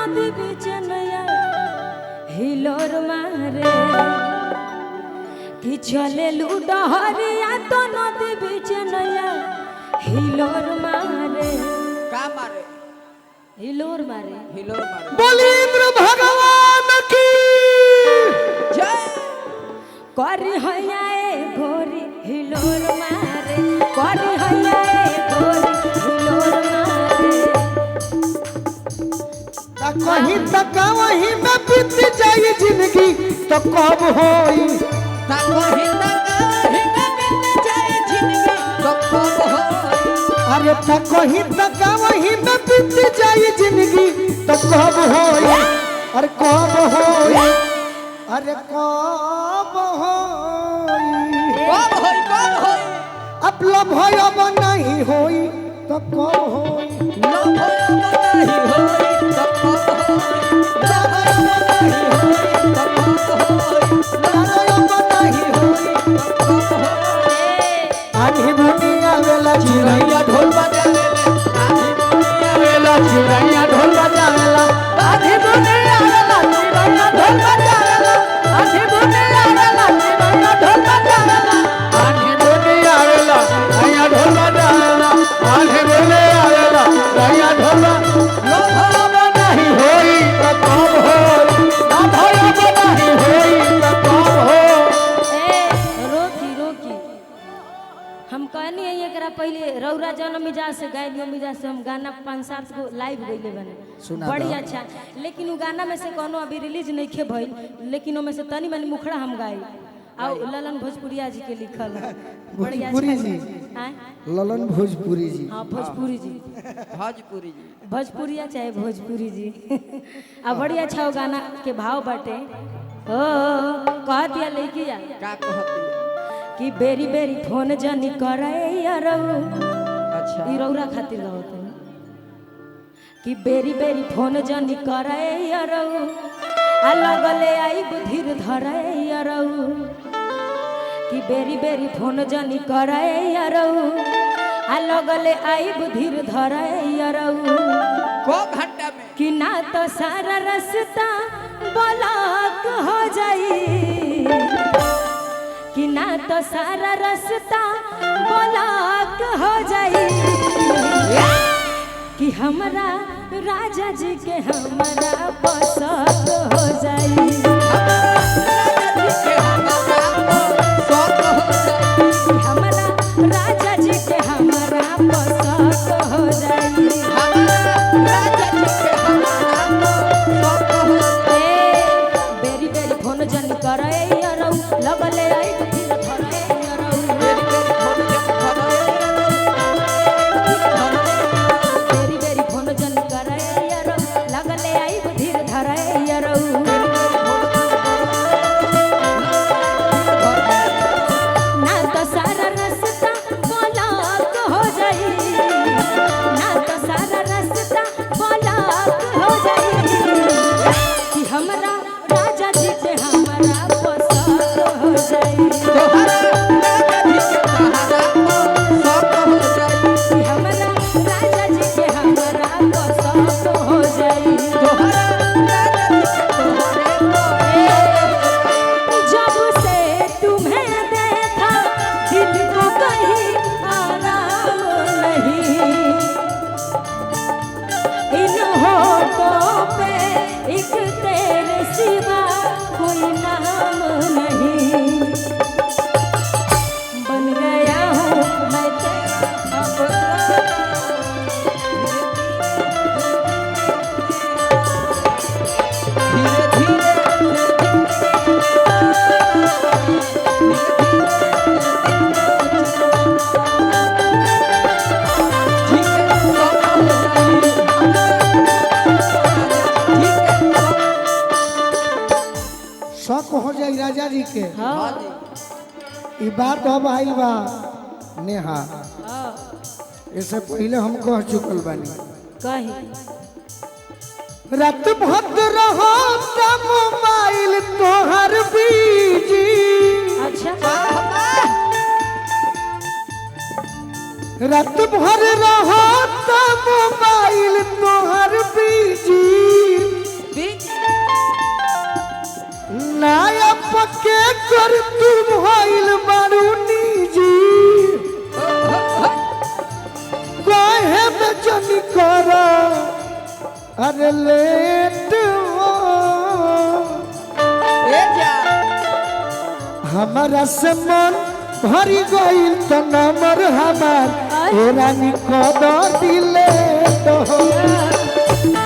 नदी बीच नया हिलोर मारे कि चले डहरिया तो नदी बीच नया हिलोर मारे। का मारे? हिलोर मारे। हिलोर मारे। बोली इंद्र भगवान की जय। करी हैया ए गोरी हिलोर मारे, करी हैया ए गोरी हिलोर मारे। ता कहीं तक वहीं में बीत जाई जिंदगी तो कब होई, ता कहीं तक वहीं में बीत जाई जिंदगी तो कब होई। अरे ता कहीं तक वहीं में बीत जाई जिंदगी तो कब होई, अरे कब होई, अरे कब होई, कब होई, कब होई। अब लव होई अब नहीं होई तो कब होई, लव होई अब नहीं होई तो कब होई, लव होई अब नहीं होई तो कब होई, लव होई अब नहीं होई तो कब होई। आधी बुनिया वेला चिड़ैया ढोल बजावेला, आधी दुनिया वेला चिड़ैया ढोल बजावेला, आधी बुनिया वेला चिड़ैया ढोल बजावेला, आधी बुनिया वेला चिड़ैया ढोल बजावेला, आधी बुनिया वेला चिड़ैया ढोल बजावेला, आधी बुनिया वेला चिड़ैया ढोल। लव होई अब नहीं होई तो कब होई, लव होई अब नहीं होई तो कब होई। ए रोकी रोकी, हम कहनी है एकरा पहले रौरा जन मिजाज से गायलियो मिजाज से हम गाना 5-7 गो लाइव गइले बने बड़ी अच्छा, लेकिन उ गाना में से कोनो अभी रिलीज नहीं खे भइल, लेकिन ओमे से तनी मनी मुखड़ा हम गाई और ललन भोजपुरिया जी के लिखल है। बड़ी अच्छा। भोजपुरी जी। आय? ललन भोजपुरी जी। हाँ भोजपुरी जी, भोजपुरी जी, भोजपुरिया चाहे भोजपुरी जी। आ बड़ी अच्छा वो गाना के भाव बाटे। हो कह दिया लड़किया का कहती है? कि बेरी बेरी फोन जनी करे अरऊ। अच्छा ई रौरा खातिर गावत है कि बेरी बेरी फोन जनी करे अरऊ, आ लगले आई धीर धरे अरऊ। कि बेरी बेरी फोन जनी करे अरऊ, आ लगले आई धीर धरे अरऊ। को घंटा में कि ना तो सारा रास्ता ब्लॉक हो जाई, कि ना तो सारा रास्ता ब्लॉक हो जाई, कि हमरा राजा जी के हमरा पसंद हो जाई, राजा जी के हमारा शौक हो जाई, कि हमरा राजा जी के हमरा पसंद हो जाई। हमारा राजा जी के हमारा शौक हो जाई। ए बेरी बेरी फोन जन करे अरऊ, लगले आई धीर धरे अरऊ। बेरी बेरी फोन जन करे, बेरी बेरी फोन जन करे अरऊ, लगले आई धीर धरे अरऊ। ना तो सारा रास्ता ब्लॉक हो जाई, ना तो सारा रास्ता ब्लॉक हो जाई, कि हमरा राजा जी के हमरा पसंद हो जाई, तोहरा राजा जी के तोहरा शौक हो जाई, कि हमरा राजा जी के हमरा पसंद हो जाई। तोहरा राजा जी के तोहरे जब से तुम्हें देखा दिल को कहीं आराम नहीं, इन होठों पे एक तेरे सिवा कोई नाम नहीं, बन गया हूँ मैं तेरा अब। धीरे धीरे शौक हो जाई राजा जी के। हाँ ई बात अब आइल बा नेहा, हाँ इससे पहले हम कह चुकल बानी। कहीं रात भर रहो मोबाइल तोहर बिजी, अच्छा रात भर रहो मोबाइल तोहर बिजी, अगर तू भइल बारू निजी काहे बेचैनी कर अरे लेट हो। ए जा हमारा से मन भरी गइल त नंबर हमार ए रानी कदर दिले तो हो।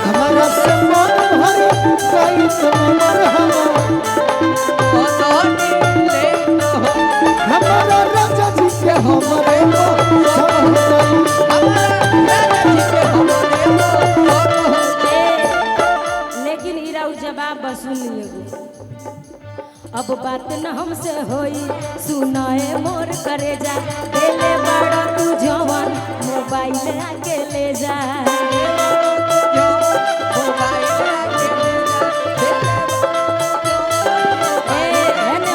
हमारा से मन भरी गइल त नंबर हमार ले हो हमारा राजा जी के हमरे को सब हो गइल। राजा जी के हमरे हो ए, लेकिन इरा उ जवाब बस सुन एगो अब बात न हमसे होई सुनाए मोर करे जा देले बड़ा तू जवान मोबाइल आके ले जा। जो मोबाइल आके ले जा। ए, है ना,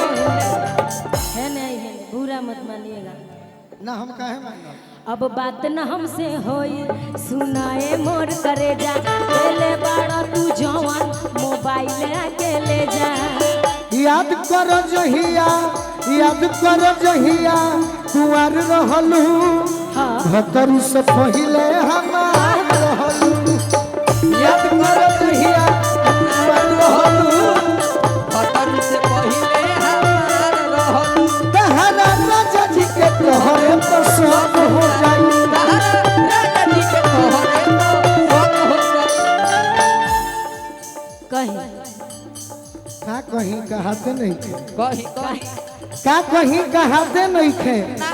है ना, है ना, बुरा मत मानिएगा। ना हम काहे मानब। अब बात न हमसे होई सुनाए मोर करे जा देले बड़ा तू जवान मोबाइल आके ले जा। याद कर जहिया याद कर जहिया कुंवर रहलू हाँ। भतरू से पहिले हमार रहलू। याद कर जहिया कुंवर रहलू खतर से पहिले हमार रहलू। तहरा राजा जी के तोहरे तो सब हो जाई। तहरा राजा जी के तोहरे तो सब हो जाई। कहीं का कहीं कहाते नहीं थे कही कही का कहीं कहाते नहीं थे ना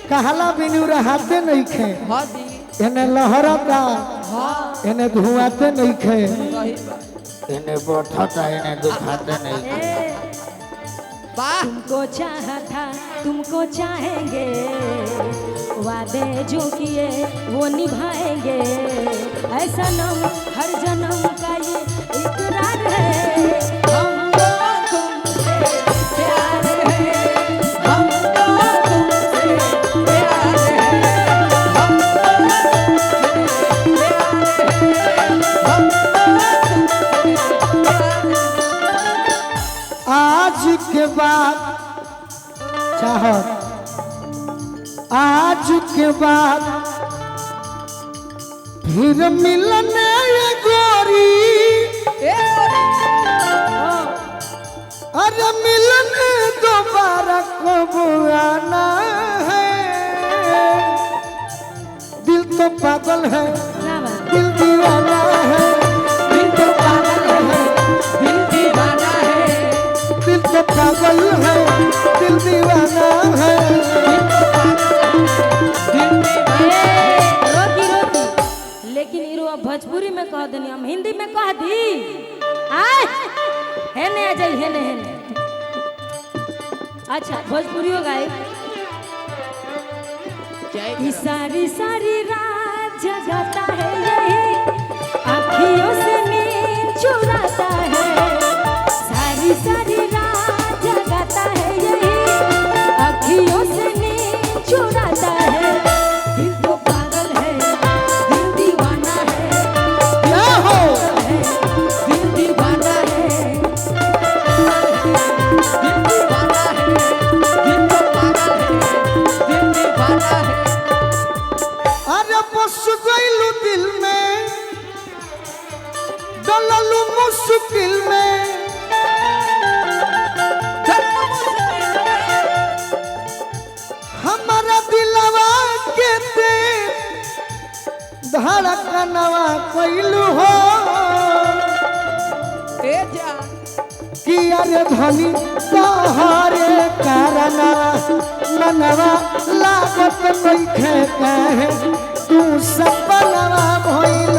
कहला बिनु रहाते नहीं थे हाँ जी एने लहरता हाँ एने धुआते नहीं थे सही बात। इन्हें बैठता इन्हें दुखाते नहीं। ए, वाह तुमको चाहा था तुमको चाहेंगे वादे जो किए वो निभाएंगे ऐसा नम हर जन्म का ये इकरार है हमको तुमसे प्यार है हमको तुमसे प्यार है हमको तुमसे प्यार है हमको तुमसे प्यार है। आज के बाद चाहत आज के बाद फिर मिलने ये गोरी ए अरे मिलने दोबारा कब आना है दिल तो पागल है क्या बात दिल दीवाना है दिल तो पागल है दिल दीवाना है दिल तो पागल है दिल दीवाना है दिल तो पागल है दिल दीवाना ए, रोकी रोकी लेकिन इरो अब भोजपुरी में कह देनी हम हिंदी में कह दी आय हेने आ जाई हेने हेने अच्छा भोजपुरियो गाए जय ये सारी सारी रात जगाता है यही आँखियों से नींद चुराता है सारी सारी रात जगाता है यही आँखियों से नींद चुराता है दिल तो पागल है दिल दीवाना है क्या हो है, दिल दीवाना है दिल दीवाना है दिल तो पागल है दिल दीवाना है। अरे बस गइलू दिल में डललू मुश्किल में हमारा दिलवा के ते धड़कनवा कइलू हो ए जा कि अरे धनी तोहरे कारणवा मनवा लागत नइखे काहे तू सपनवा भइल।